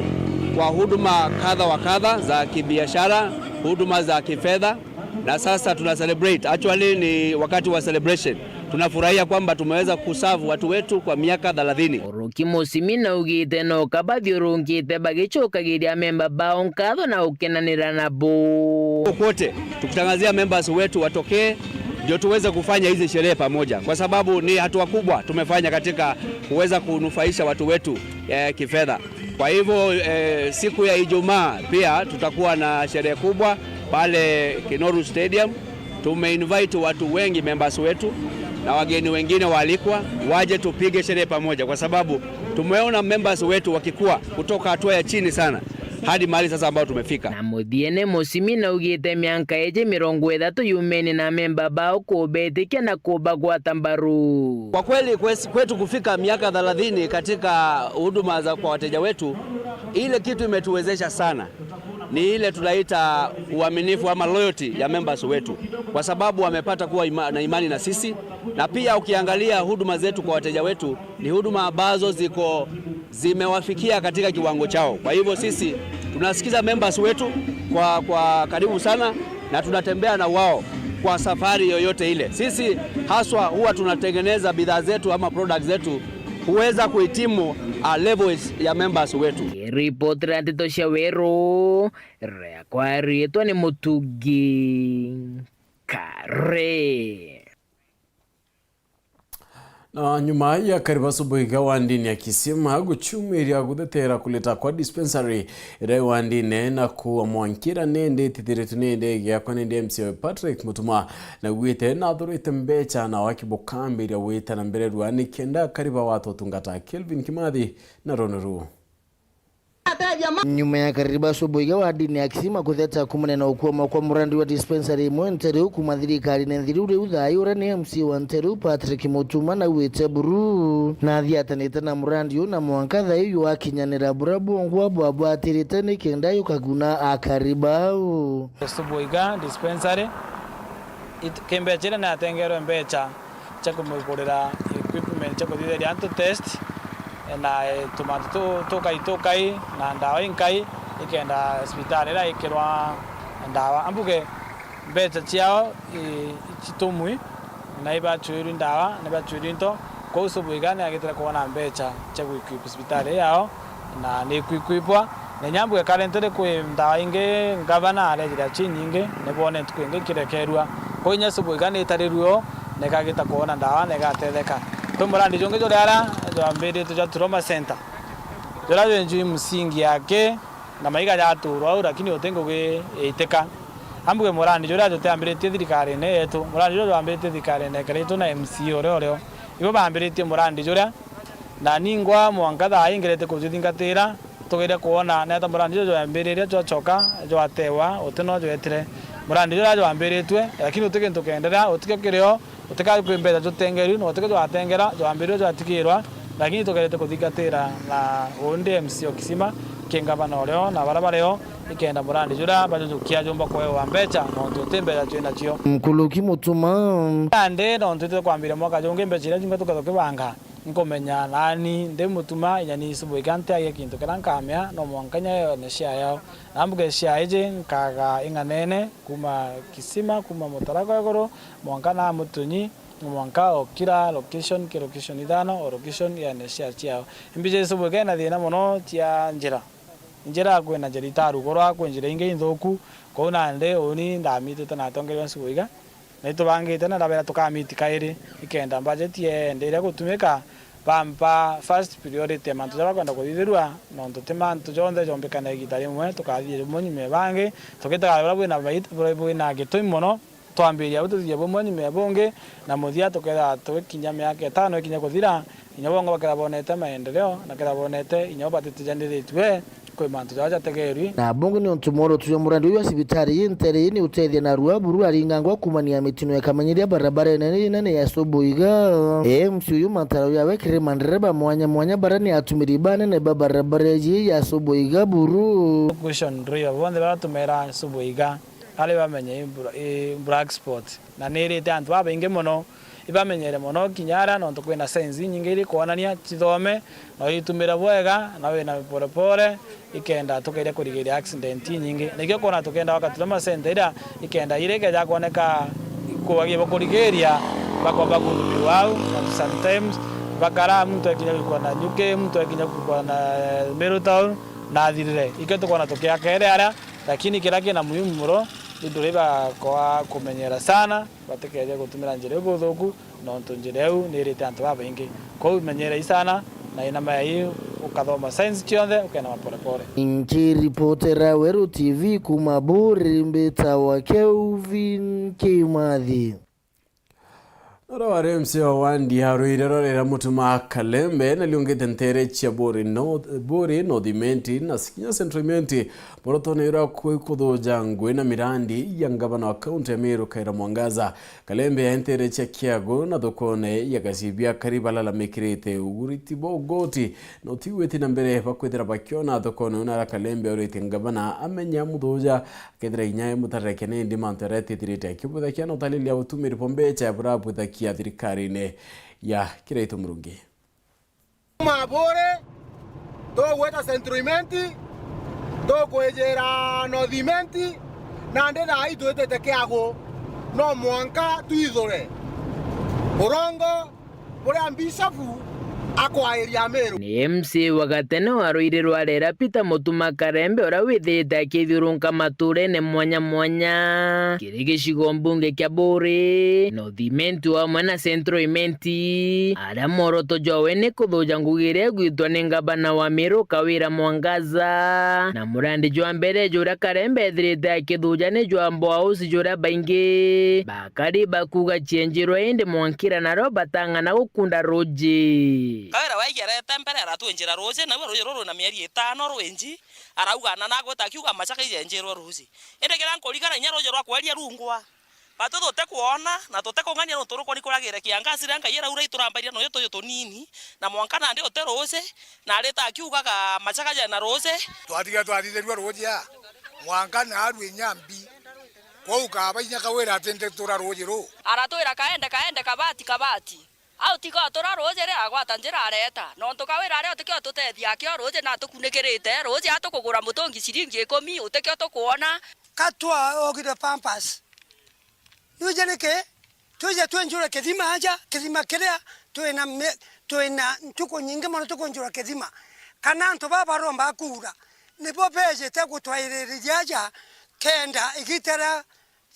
kwa huduma kadha wa kadha za kibiashara, huduma za kifedha, na sasa tuna celebrate. Actually, ni wakati wa celebration. Tunafurahia kwamba tumeweza kuserve watu wetu kwa miaka thelathini. Uruki Musimi naugite no kabathiurunkite bagicokagiria memba bao nkatho na gukenanira nabo. Kote, tukitangazia members wetu watokee, ndio tuweze kufanya hizi sherehe pamoja, kwa sababu ni hatua kubwa tumefanya katika kuweza kunufaisha watu wetu, eh, kifedha. Kwa hivyo, eh, siku ya Ijumaa pia tutakuwa na sherehe kubwa pale Kinoru Stadium. Tumeinvite watu wengi, members wetu na wageni wengine waalikwa, waje tupige sherehe pamoja, kwa sababu tumeona members wetu wakikua kutoka hatua ya chini sana hadi mahali sasa ambao tumefika. Na muthiene, Musimi naugite mianka iji mirongo ithatu yumene na memba bao kubetikia na kubagwata mbaru. Kwa kweli, kwes-, kwetu kufika miaka thelathini katika huduma za kwa wateja wetu, ile kitu imetuwezesha sana ni ile tunaita uaminifu ama loyalty ya members wetu, kwa sababu wamepata kuwa ima-, na imani na sisi, na pia ukiangalia huduma zetu kwa wateja wetu ni huduma ambazo ziko zimewafikia katika kiwango chao. Kwa hivyo sisi tunasikiza members wetu kwa, kwa karibu sana na tunatembea na wao kwa safari yoyote ile. Sisi haswa huwa tunatengeneza bidhaa zetu ama products zetu kuweza kuhitimu, uh, levels ya members wetu. Ripoti ya nteto cia Weru, riakwa riitwa ni Mutugi Kare. Na nyuma ya akari ba Subuiga wa ndini ya Kisima gucumiria guthetera kuleta kwa dispensary iria i wa ndini na kuua mwankira nindi itithiritwe nindi igiakwa nindi M C A Patrick Mutuma, naugite nathurite mbecha na waki bukambiria gwita na mbere rua nikenda akari ba watu utungata. Kelvin Kimathi na rone ruu. Nyuma ya akari ba Subuiga wa ndini ya Kisima kutheta kumana na ukwama kwa murandi wa dispensary imwe Nteru kuma thirikarine nthiru, riu thayu uria ni M C A wa Nteru Patrick Mutuma naugite buru na athiatanite na murandi uyu na mwanka thayu wakinyanira buria bwongwa bwabwatirite nikenda yukaguna akari bau. Subuiga dispensary, it-, kimbecha iria natengerwe mbecha cia kumugurira equipment cia kuthitheria antu test, na, eh, tumantu tu-, tukai tukai, na ndawa inkai, ikenda cibitari iria ikirwa ndawa. Ambuge mbecha ciao, eh, citumwi, na ibacwirwi ndawa, na ibacwirwi into, kou Subuiga ni agitire kwona mbecha cia gu equip cibitari yao. Na ni kwikwimbwa, na inya mbuge currently kwi ndawa ingi ngavana arejire cinyingi, ni bone ntuku ingi ikirekerua. Kou inya Subuiga ni itarirue o, na ikagita kwona ndawa, na igatetheka. Kwi murandi jungi juria ara jwambiritwe jwa Trauma Center, juria jwi njui musingi yake, na maiga jaturwa au, lakini uti ngugi iitika. Ambuge murandi juria jutiambiritie thirikarine yetu, murandi juria jwambiritie thirikarine ekeretwe na M C A uria urio. Ibo bambiritie murandi juria, na ningwa mwanka thaa ii ngerete kujuthingatira, tugeria kwona neta murandi juju jwambiriria jwacoka jwatewa, uti no jwetire. Murandi juria jwambiritue, lakini uti gintu kenderea, utikio kirio, utika kwi mbeca jutengerwi, na utikio jwatengera, jwambirirwe jwatigirwa, lakini tugerete kuthingatira na undi M C A o Kisima, ki ngavana urio, na baria bario, ikenda murandi juria bajujukia jumba kuewa mbeca, nontu uti mbeca twi nacio. Mkuluki Mutuma. Andi, nontu itwe kwambiria mwaka jungi, mbeca iria jumba tuka tukibanga, Nkumenya naani ndi mutuma, inya ni Subuiga ntiagia kintu kiria nkamea, no mwanka inya yone share yao. Na mbuge share iji nkaga ing'anene, kuuma Kisima, kuuma Mutarako iguru, mwanka na Mutunyi, mwanka o kila location, ki location ithano, o location yone share ciao. Imbiji Subuiga ina thiina mono cia njira. Njira kwina njira itarugurwa, kwi njira ingi inthuku, kou nandi uni ndamitite na atongeria ba Subuiga. Na itubangite na ndabera tukamiti kairi, ikenda budget yende iria gutumika, bampa first priority ya mantu jaria bakwenda kuthithirua, nontu ti mantu jonthe jombikana igita rimwe, tukathithia bumwe nyuma ya bangi, tugitaga buria bwina bait-, buria bwina gitumi mono, twambiria bu tuthithia bumwe nyuma ya bungi, na muthia tukethira tugikinya miaka itano ikinya kuthira, inya bongo bakethira bonete maendeleo, na kethira bonete inya bo batitijandiritue, kwi mantu jaria jategerwi. Na bungi ni untu mworoto jwa murandi uyu wa cibitari ii ntere ii ni utethia narua buru aringangwa kumania mitino ya kamenyeria barabarene inene ya Subuiga. M C uyu mataro yawe kiri mandereba mwanya mwanya bara ni atumiri banene ba barabara iji ya Subuiga buru. Question ndio bonthe baratumira Subuiga ari bamenye i bra-, i black spot. Na nirite antu babaingi mono, ibamenyere mono kinya aria nontu kwina signs inyingi iri kwonania, cithome, na uitumire bwega, na wina porepore, ikenda tukeria kurigiria accident inyingi. Nikio kwona tukenda wakati turia masenta iria ikenda iria ikeja kwoneka kubagia bakurigiria, bakomba kundumirwa au, na sometimes bakara muntu ekinya gwikwa na nyuki, muntu ekinya gwikwa na, eh, Meru Town, na athirire. Ikio tukwona tukiakere aria, lakini kiria kina muhimu muro, ni nduri bakoa kumenyera sana, batikeje gutumira njira iu buthuku, nontu njira iu ni irite antu babaingi. Kwou menyerei sana, na inama yai ukathoma signs cionthe, ukenama porepore. Nkiripotera Weru T V kuuma Buri, mbitawa Kelvin Kimathi. Noro wari M C wa wandi ya Ruiri rorera Mutuma Kalembe, na liungite ntere cia Buri North, Buri North Imenti, na kinya Central Imenti, morotone ira kwi kuthuja ngui na mirandi ya ngavana wa kaunti ya Meru Kawira Mwangaza. Kalembe ya ntere cia Kiagu na thokone ya Gacibia kari balalamikirite uguriti bwa ugoti na utiwiti na mbere bakwithira bakiona thokone una ara Kalembe aurite ngavana amenya muthuja akethira inya e mutareke nindi mantu aria etithirite akibwithakia na utalilia utumiri bwa mbecha burabwithakia thirikarine ya Kiraitu Murungi. Kuma Buri, tugwita Central Imenti, tukwijira North Imenti, nandi thaa ii twitite Kiagu, no mwanka twithure urongo buria Bishofu akwairia Meru. Ni M C wa gatene wa Ruiri rwa Rera Peter Mutuma Karembe, uria withirite akithiurunka maturene mwanya mwanya kiri gicigo mbunge kia Buri, North Imenti wamwe na Central Imenti, aria mworoto jwawe ni kuthuja ngugi iria igwitwa ni ngavana wa Meru Kawira Mwangaza, na murandi jwa mbere juria Karembe ethirite akithuja ni jwa Mboa House, juria baingi ba Kari bakuuga cienjirwe, indi mwankira nario batang'ana gukunda ruuji. Kawira waigerete mbere aratwinjira ruuji, nawe ruuji ruru rwina mieri itano rwinji, arauga na nagwita akiuga Machaka ijenjirwe ruuji. Indi kiria nkurigara inya ruuji rwa kweria rungwa. Batu tutikwona na tutikung'ania nontu rukwoni kuragire kiangazi riria Ngai araura iturambaria noyo tuju tunini, na mwanka nandi uti ruuji, na arita akiugaga Machaka jena ruuji. Twatigire twathithirua ruuji a mwanka na arua inya mbi. Kwou kaba inya Kawira ati nditura ruuji ruu. Aratwira, "Kaende, kaende, kabati, kabati." Au tiga otura ruuji ri agwata njira areta. Nontu Kawira aria utikio tutethia akio ruuji na atukunikirite. Ruuji atukugura mutungi ciringi ikumi, utikio tukwona. Ka twa ogire Pampers. Ruuji niki? Twije twenjure kithima aja, kithima kiria twina mi-, twina ntuku nyingi mono tukunjura kithima. Kana antu baba baromba kuura, nibo bejite gutwaiririria aja, kenda igita ria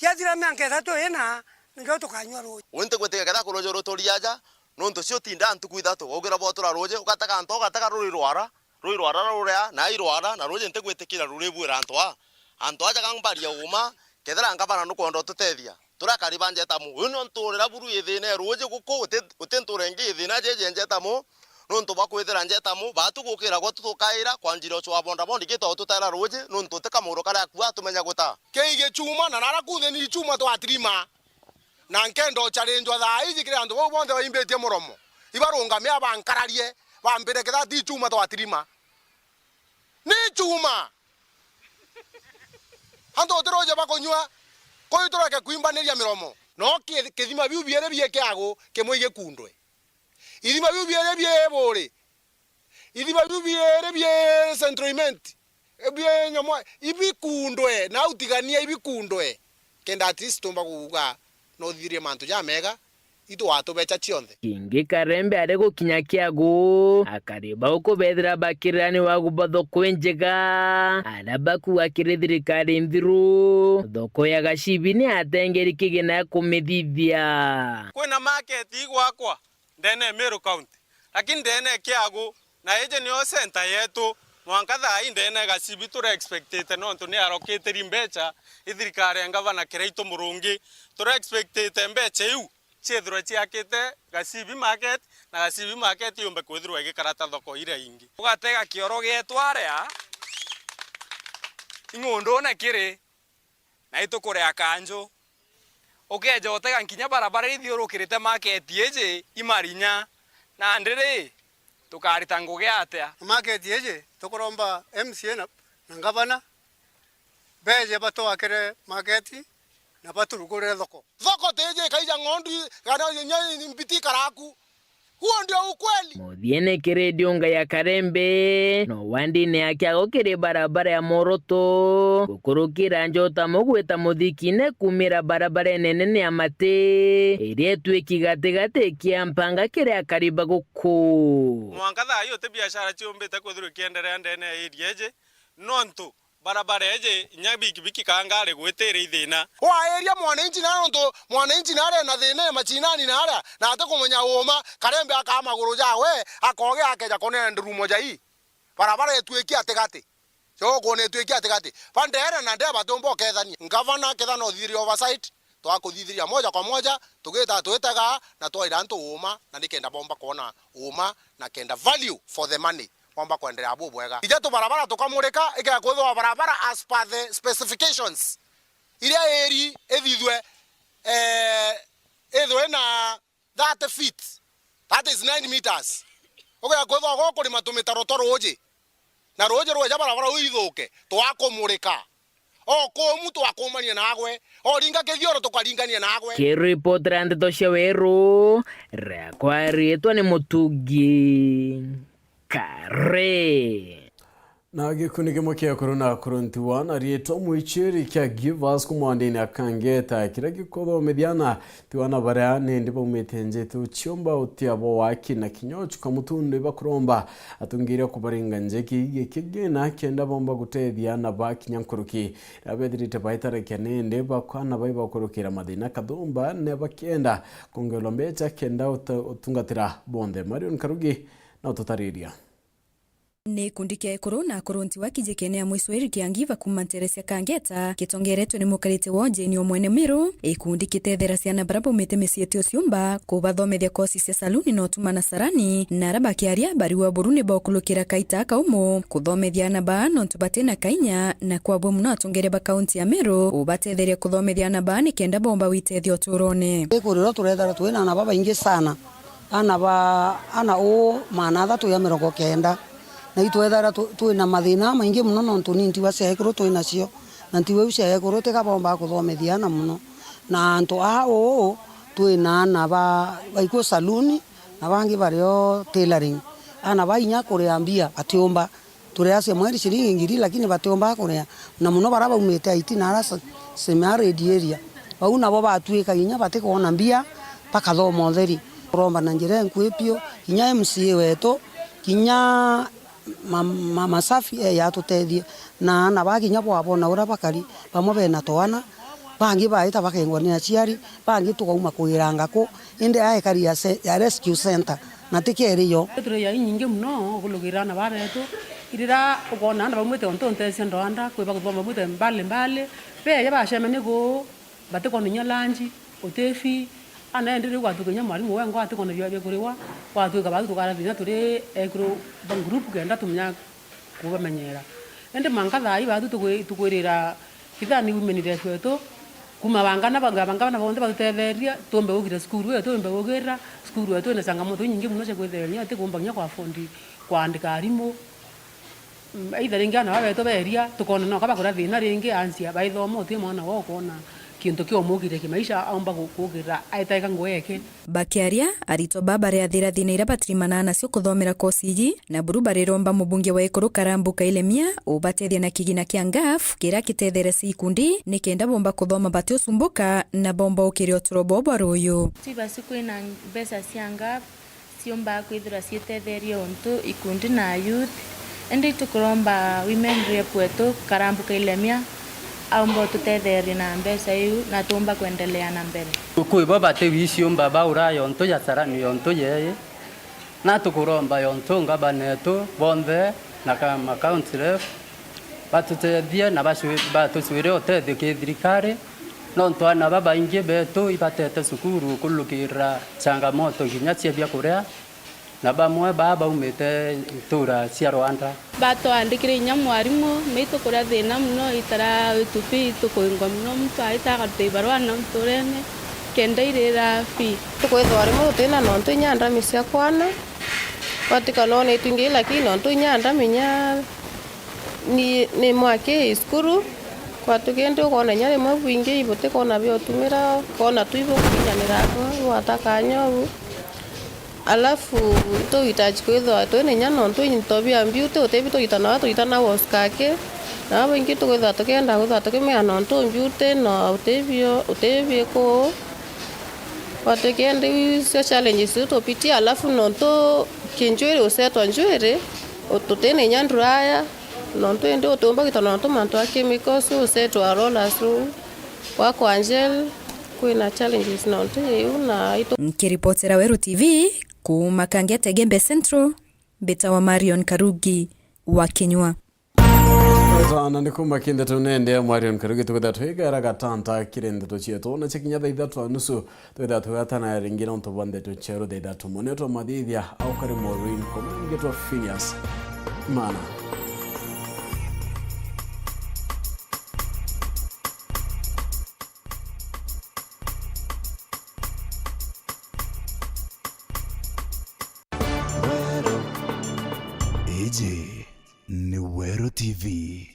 riathira miaka ithatu ina, nikio tukanyua ruuji. Uu ntigwitikia kethira kuruuji ruturia aja, nontu cio utindaa ntuku ithatu, waugira bwotura ruuji, ugatega nto, ugatega ruri rwara, rui rwara ruria, na i rwara, na ruuji ntigwitikiria ruribwira antu aa. Antu aja ka mbaria uuma, kethira ngavana nukwenda ututethia. Turakari ba Njetamu. Uyu nio nturira buru i thina e ruuji guku, uti, uti ntura ingi i thina jeje Njetamu. Nontu bwa kwithira Njetamu, batu gukiragwa tutukaira, kwanjira ucu wa bondabondi gita ututera ruuji, nontu uti kamuru karia akua tumenya guta. Kei gichuma, na nara kuthi ni ichuma twatirima. Na nkenda ucharinjwa thaa iji kiri antu bau bonthe baimbitie muromo. Ibarungame abankararie, bambire kethira ti ichuma twatirima. Ni ichuma. Antu uti ruuji bakunyua, kuu tureke kwimbaniria miromo. No ki-, kithima biu biiri bie Kiagu, kimwe igikundwe. Ithima biu biiri bii Buuri, ithima biu biiri bii Central Imenti, bii Nyamoe, ibikundwe, na utigania ibikundwe, kenda at least tumba kuuga no uthithirie mantu jamega, itu watubecha cionthe. Kingi Karembe ari gukinya Kiagu, akari bau kubethira bakiraniwa kuba thoko injega, aria bakuuga kiri thirikari nthiru, thoko ya Gacibi ni atengeri kigina kumithithia. Kwina market igwakwa ndene ya Meru County, lakini ndene ya Kiagu, na iji niyo center yetu, mwanka thaa ii ndene ya Gacibi turi expectite nontu ni arokitiri mbecha i thirikari ya ngavana Kiraitu Murungi, turi expectite mbecha iu ciithirwe ciakite Gacibi market, na Gacibi market yumbe kwithirwa igikara ta thoko iria ingi. Ugatega kioro gietu aria ing'undune kiri, na itukurea kanju. Ukeeja utega nkinya barabara ithiurukirite market iji i Marinya, nandi ri, tukarita ngugi atia? Market iji tukuromba M C A na, na ngavana beeje batwakire market na baturugurire thoko. Thoko tiji ikaija ng'ondu kana inya mbiti ikaraku. Huo ndio ukweli. Muthiene kiri ndiunga ya Karembe, no wandine ya Kiagu kiri barabara ya Moroto, gukurukira Njota mugwita Muthikine kumira barabara nene ya Mati, iria itwiki gatigati kia mpanga kiri akari ba guku. Mwanka thaa ii uti biashara ciumbite kwithirwa ikienderea ndene ya area iji, nontu barabara iji inya bikibiki kana ngari gwitira ithina. Waeria mwananchi na nontu mwananchi na aria na thina ya machinani na aria na atikumenya uuma, Karembe akaa maguru jawe, akoge akeja konene ndurumo ja ii. Barabara itwiki atigati. Cogokuna itwiki atigati. Ba ndere na ndere batiumba ukethania. Ngavana kethira no thithiria oversight, twakuthithiria moja kwa moja, tugita twitega na twaira antu uuma, na nikenda bomba kwona uuma, na kenda value for the money, bomba kwenderea bubwega. Ija tubarabara tukamurika, ikea kwithirwa barabara as per the specifications. Iria iri ithithwe, eh, ithwe na thirty feet, that is nine meters. Ugea kwithwa gukurima tumitaro twa ruuji, na ruuji rweja barabara uu ithuke, twakumurika. O kumu twakumania nagwe, o ringa kithioro tukaringania nagwe. Kiripotera ndeto cia Weru, riakwa riitwa ni Mutugi Kare. Na gikundi kimwe kia akuru na akuru ntiwa na riitwa Mwichiri kia Givers kumwandini akangeta kiria gikuthomithia na tiwa na baria nindi baumite njetu ciumba utia bo waki na kinya uchuka mutundu ibakuromba atungiria kubaringa njeki gikigina kenda bomba gutethia na ba kinya nkuruki. Riria bethirite baitarakia nindi bakwana bai bakurukira mathina kathumba ne bakienda kongerwa mbecha kenda uta-, utungatira bonthe. Marion Karugi na ututariria. Ni gikundi kia ekuru na akuru ntiwa kijikene ya Mwichiri kia Giva kuma ntere cia Kangeta, gitongeretwe ni mukarite wa ujeni o mwene Miru. Gikundi gitethera ciana baria baumite micii iti uciumba, kubathomethia kosi cia saluni na utuma na sarani, na aria bakiaria bariwa buru ni baukulukira kaita kaumu kuthomethia aana baa nontu batina kainya, na kwabua muno atongeria ba kaunti ya Miru ubatetheria kuthomethia aana baa nikenda bomba witethia uturone. Ikuriro turethera twina aana babaingi sana. Aana ba, aana uu maana athatu ya mirongo kenda. Na itwethaira tu-, twina mathina amaingi mono nontu ni ntiwa cia ekuru twinacio. Na ntiwa iu cia ekuru tiga bombaa kuthomithia aana mono. Na antu aa uu twina aana ba, baikuu saluni, na bangi bario tailoring. Aana ba inya kuria mbia batiumba. Turiacia mweri ciringi ngiri, lakini batiumbaga kuria, na mono baria baumite Haiti na aria se-, semi-arid area. Bau nabo batuika inya batikwona mbia, bakathoma utheri. Turomba na njira inkui piu, kinya M C A wetu, kinya ma-, ma-, Masafi eya atutethie, na aana ba kinya bwabona uria bakari, bamwe bena twana, bangi baita bakengwa ni aciari, bangi tukauma kuiranga ku, indi aekari ya ce-, ya rescue center, na ti keri yo. Turi ya inyingi mono ukulukira aana ba betu, irira ukoona aana baumite ontu nte cia ndoanda, kwi bakuthoma baumite mbali mbali, beya bacemania kuu, batikwona inya lunch, uti fee, aana endi riu gwatuika inya mwarimu wengwa atikwona bia, bia kuriwa, gwatuika batu tukara thina turi ekuru ba group kenda tumenya kubamenyera. Indi mwanka thaa ii batu tukwi-, tukwirira kithani women rep wetu, kuma bangana, banga-, bangana bonthe batutetheria, tumbe gugira cukuru yetu, tumbe gugirira cukuru yetu ina changamoto inyingi mono cia kwithira inya itikumba kinya kwa afford kwaandika arimu. Mm, either ringi aana ba betu beria, tukona noka bakuria thina ringi, ansia baithoma uti mwana wa ukwona Kintu kiumugiria kimaisha aumba gu-, kuugirira aitaika ngugi yake. Bakiaria, aritwa baa bariathira thina iria batirimanaga nacio kuthomera kosi iji, na buru bariromba mubunge wa ikuru Karambu Kailemia ubatethia na kigina kia ngaf kiria kitetheretie ikundi nikenda bomba kuthoma batiusumbuka na bomba ukiria uturo bwao bwa ruuyu. Tibasi kwina mbeca cia ngaf ciumbaa kwithirwa ciitetheria untu ikundi na youth, indi itukuromba women rep wetu Karambu Kailemia aumba ututetheria na mbeca iu na tuumba kwendelea na mbere. Kwi bo bati wiciumba baura yontu ya Sarani yontu yei, na tukuromba yontu ngabana etu bonthe na ka-, ma county rep batutethie na bacwi-, batucwire utethio ki thirikari, nontu aana babaingi betu ibatete cukuru kurukira changamoto nginya cia biakuria, na bamwe baa baumite ntura cia Rwanda. Batwandikire inya mwarimu, maitu kuria thina mono, itara itupi itukuingwa mono, muntu aita akaruta ibarua na nturene, kenda irira fee. Tukwithwa rimwe tutina nontu inya ndami cia kwana, batikanoona itwingi, lakini nontu inya ndami inya Ni, ni mwaki cukuru, kwatu kindi ukoona inya rimwe bwingi ibutikona bia utumira, ukoona tu ibukukinyanira akwa, gwata kanya uu. Alafu, ituhitaji kwithwa twina inya nontu into bia mbiuti utibi tugitanaga, tugitanaga was kaki, na babaingi tukwithwa tukienda kwithwa tukimenya nontu mbiuti no utibio, utibi kuu. Kwatu kindi icio challenges iu tupitia, alafu nontu kinjwiri usetwa njwiri, tutina inya nduraya, nontu indi utiumba gwita nontu mantu a chemicals, usetwa rollers ruu, gwakwa gel, kwina challenges nontu iu na itu- Nkiripotera Weru T V kuuma Kangete Gembe Central, mbitawa Marion Karugi wa Kinyua. Tana ni kuma kinde tunende Marion Karugi tukwitha twigera gatanta kiri ndeto cietu na cikinya thaa ithatu na nusu. Twitha twigwatana ringi nontu bwa ndeto cia rutha ithatu. Mune twa mathithia au kari Maureen Komangi twa Phineas Mana. Weru. Iji ni Weru T V.